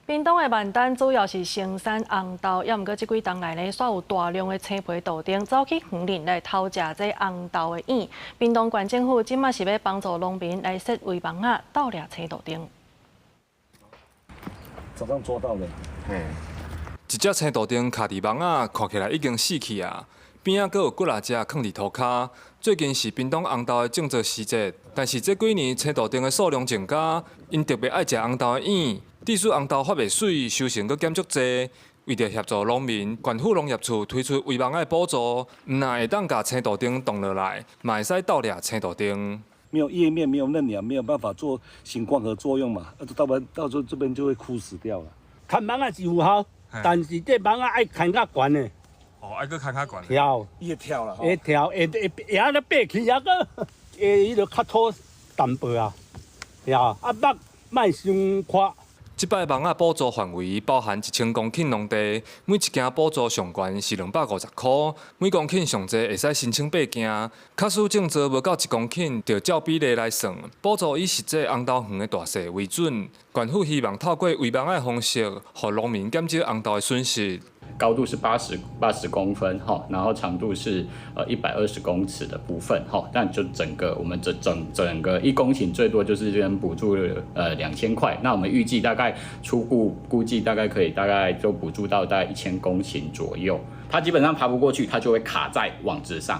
屏東的萬丹主要是生產紅豆，猶毋過這幾冬來呢，煞有大量的青皮豆丁走去園林來偷食這紅豆的稈。屏東縣政府這馬是欲幫助農民來設圍網仔，鬥掠青豆丁。早上抓到的。嘿，一隻青豆丁卡佇網仔，看起來已經死去啊。邊仔閣有幾若隻囥佇塗跤。最近是屏東紅豆的種植時節，但是這幾年青豆丁的數量增加，𪜶特別愛食紅豆的稈，致使紅豆發袂媠，收成閣減足濟。為著協助農民，縣府農業處推出圍網仔的補助，毋但會當共青豆丁擋落來，嘛會使鬥掠青豆丁。沒有葉面，沒有嫩芽，沒有辦法做行光合作用嘛，到到時候這邊就會枯死掉了。牽網仔是有效，但是這網仔愛牽較懸的。哦，愛閣牽較懸。跳，會跳啦。會跳，會會會按呢爬起啊閣，會彼個較粗淡薄啊，啊網莫傷寬。這擺網仔補助範圍包含1000公頃農地，每一件補助上懸是250箍，每公頃上濟會使申請八件。假使種植無夠1公頃，就照比例來算。補助以實際紅豆園的大細為準。縣府希望透過圍網仔的方式，予農民減少紅豆的損失。高度是80公分哈，然後長度是120公尺的部分哈，但就整個我們這整整個1公頃最多就是這邊補助2000塊，那我們預計大概初步估計大概可以大概就補助到大概1000公頃左右。它基本上爬不過去，它就會卡在網子上，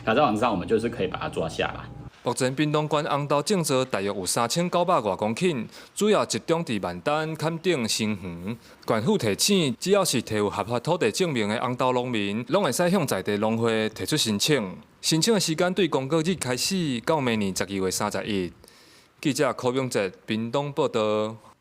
卡在網子上，我們就是可以把它抓下來。目前屏東縣紅豆種植大約有3900外公頃，主要集中佇萬丹、崁頂、新園。縣府提醒，只要是提有合法土地證明的紅豆農民，攏會使向在地農會提出申請。申請的時間對公告日開始到明年12月31。記者柯永哲屏東報導。